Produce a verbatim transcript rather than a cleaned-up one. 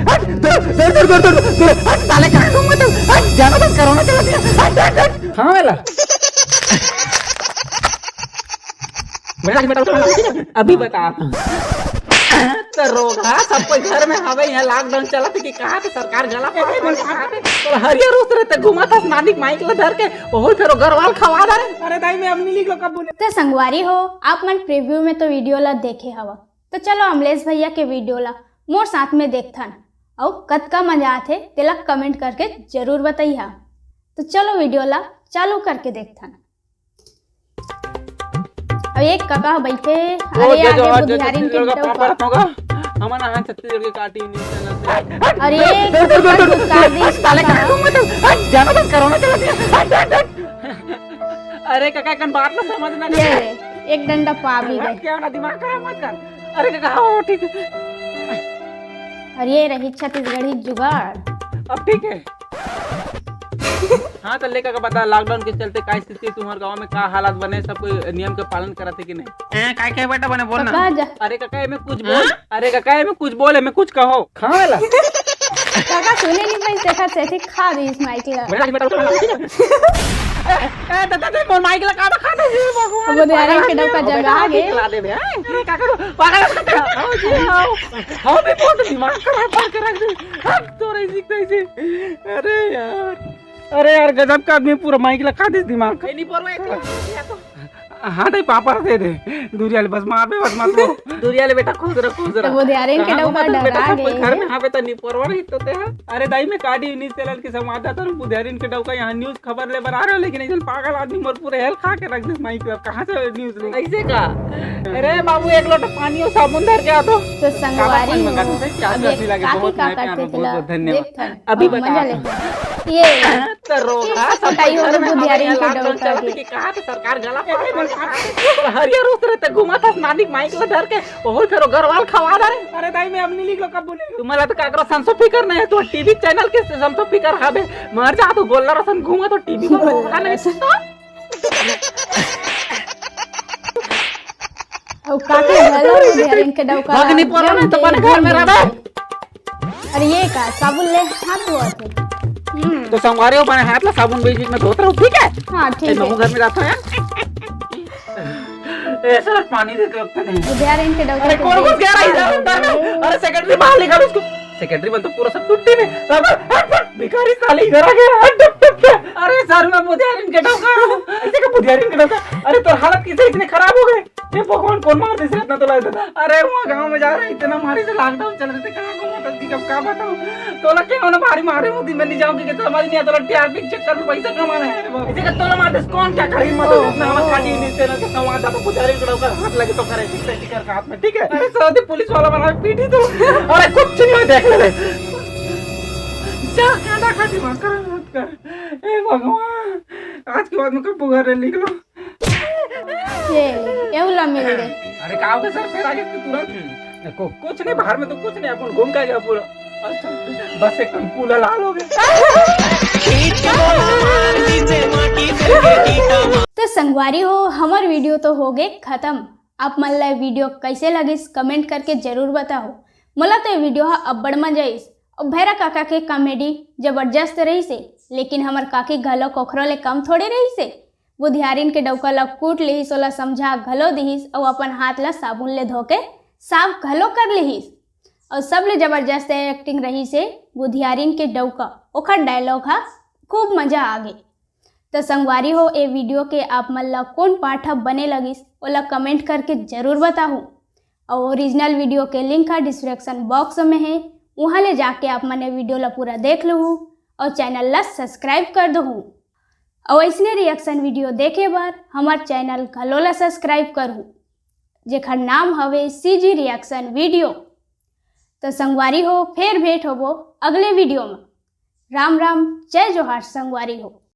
हट, दूर, दूर, दूर, दूर, दूर, दूर, हट, साले, कहाँ घूमत हस? हट, जाना बंद करो ना, चला, हट, हट, हट। हाँ, वाला। बेटा, बेटा, बेटा, अभी बता। तो रोगहा सब कोई घर में हवे, यहाँ लॉकडाउन चलत हे कि कहाँ के सरकार गला पाड़े मन कहाँ के? तो हरियर उस रहते घूमत हस नानी के माइक ला धर के, बहुत फेरो गरवाल खवा दे रे। अरे दाई, मैं अब नहीं निकलो कब बोले। तो संगवारी हो, आप मन प्रीव्यू में तो वीडियो ला देखे हवा, तो चलो अमलेश भैया के वीडियो ला मोर साथ में देखथन, अउ कतका मजा आथे तेला कमेंट करके जरूर बताइहा। तो चलो वीडियो ला चालू करके देखथन। अब एक कका बैठे, वो अरे जो, आगे जो, जो बुधियारिन के छत्तीसगढ़ का डौका। पापड़ होगा, हमन आए छत्तीसगढ़ के काटी न्यूज़ चैनल से। अरे एक कका जो काटी साले का, हट, जाना बंद करो ना, चला, हट, हट, हट। अरे कका, कन बात ना समझ ना ये कर। रे, एक डंडा पा भी गए। क्या ना दिमाग खराब मत कर। अरे कका, हाँ, ठीक है। अरे रही छत्तीसगढ़ी जुगाड़। अब ठीक है। हाँ, तो लेकर के बता, लॉकडाउन के चलते का स्थिति तुम्हारे गांव में, का हालात बने, सब कोई नियम के पालन करत हे कि नहीं? हैं, काय, काय बेटा बने, बोल ना। कका जा- अरे कका, एमे कुछ बोल। हाँ? अरे कका, एमे कुछ बोल, एमे कुछ कहो। खावे ला। कका सुने नहीं पाई, देखा से ठीक खा दी इस माइक ला। बेटा, बेटा, बेटा, बेटा। ए, ए, दे, दे, दे, मोर माइक ला का खा दे जी, भगवान। अब वो दे, अरे, पागल के डौका आदमी, जगह बेटा, आ गए। खिला दे बे, हैं? अरे, का करो? पागल, आओ जी, आओ। हाँ, बे, बहुत दिमाग खराब करके रख दे। हट, तो रही सीख, रही सीख। अरे यार, अरे यार, गजब का आदमी, पूरा माइक ला खा दे दिमाग। ए, नहीं, पर मैं एक तो हाँ, दे पापड़ दे दे। दुरिया ले बस मार बे, बस मत वो। दुरिया ले बेटा, खुश रह, खुश रह। तो बुधियारिन के कहाँ डौका घूमत हस बेटा, डरा सब कोई गए। घर में हाँ बेटा, निपोरवा रही तो ते हा। अरे दाई, मैं काटी न्यूज़ चैनल के संवाददाता हूँ, बुधियारिन के डौका यहाँ न्यूज़ खबर ले बर आ रहे हो, लेकिन एक जन पागल आदमी मोर पूरे हेल खा के रख दे माइक पे। अब कहाँ से न्यूज़ ले? ऐसे का? अरे बाबू, एक लोटा पानी और साबुन धर के आ तो। तो संगवारी हो, पानी मंगा दो, प्यास अब लगी एक लगे, काकी बहुत का माया प्यार करते में, बहुत, तिला बहुत धन्यवाद। देखथन, अभी और बता। मजा लेथन। ये तो रोगहा सब कोई घर में हवे, बुधियारिन के डौका के। कहाँ के सरकार गला पाड़े मन कहाँ के? हरियर उस रहते घूमत हस नानी के माइक ला धर के, बहुत फेरो गरवाल खवा दे रे। अरे दाई, मैं अब नहीं निकलो कब बोले। तुम्हारा तो काकरो संसो फिकर नहीं है, तो टीवी चैनल के संसो फिकर हवे। मर जा तो गोल्ला रसन घूमा तो टीवी को गोल्ला खा नहीं रसन। सकता। अउ काकी घलो बुधियारिन के डौका भगनी ला पोरो जम नहीं तो दे, बने घर में जम रहबे। दे। अरे ये का साबुन ले हाथ धोवत हे। हम्म। तो संगवारी हो, बने हाथ ला साबुन बीच बीच में धोत रहो, ठीक है? हाँ, ठीक ए, है। मैं घर में जाता हूँ यार। ए सर, पानी दे दो अपने। बुधियारिन के डौका अरे के कौन देख घुस गया रहा इधर अंदर में? अरे सेक्रेटरी बाहर निकाल उसको। सेक्रेटरी बन तो पूरा सब छुट्टी में। अब हट, हट, भिखारी साले इधर आ गया। हट, हट, हट, हट। अरे सर, मैं बुधियारिन के डौका हूँ। ऐसे का बुधियारिन के डौका? अरे तोर हालत कैसे इतने खराब हो गए? हे भगवान, कौन मार दे इतना तो ला देता। अरे वो गांव में जा रहे, इतना मारी से लॉकडाउन चल रहे थे, कहाँ घूमत हस कि कब का बताऊं? तोला के होना भारी मारे होती, मैं नहीं जाऊंगी कि समझ नहीं आता, तोला टीआरपी चक्कर में पैसा कमाना है रे बाबू। इसे का तोला मार दे, कौन क्या करी मत, इतना हम काटी नहीं तेरा के संवाद, अब बुधियारिन के डौका हाथ लगे तो करे, ठीक है, ठीक है, हाथ में, ठीक है? अरे सर, पुलिस वाला बना पीटी तो। अरे कुछ नहीं हो, देख ले। जा, कांदा खा, दिमाग खराब मत कर। हे भगवान, आज के बाद में कब घर ले निकलो? ये, ये उला मिल रे। अरे, का हो गया सर, फिर आगे से तुरंत? देखो, कुछ नहीं, बाहर में तो कुछ नहीं, अपन घूम के आ गया पूरा। अच्छा, बस एक पूरा लाल हो गया। तो संगवारी हो, हमर वीडियो तो हो गए खत्म। आप मन ला वीडियो कैसे लगिस, कमेंट करके जरूर बताओ। मोला तो ये वीडियो हा अब्बड़ मजा आइस। और भैरा काका के कॉमेडी जबरदस्त रहिस हे, लेकिन हमर काकी घलो कोखरो ले कम थोड़े रहिस हे। बुधियारिन के डौका ला कूट लिहिस, ओला समझा घलो दिहिस, अउ अपन हाथ ला साबुन ले धो के साफ घलो कर लिहिस। अउ सबले जबरदस्त एक्टिंग रहिस हे बुधियारिन के डौका, ओखर डायलॉग हा खूब मजा आ गे। त संगवारी हो, ए वीडियो के आप मन ला कोन पार्ट ह बने लगिस, ओला कमेंट करके जरूर बताहू। अउ ओरिजिनल वीडियो के लिंक ह डिस्क्रिप्शन बॉक्स में हे, उहाँ ले जाके आप मन ए वीडियो ला पूरा देख लहू अउ चैनल ला सब्सक्राइब कर दहू। अउ अइसने रिएक्शन वीडियो देखे बर हमर चैनल घलो ला सब्सक्राइब करहू, जेखर नाम हवे सीजी रिएक्शन वीडियो। त संगवारी हो, फेर भेंट होबो अगले वीडियो में। राम राम, जय जोहार संगवारी हो।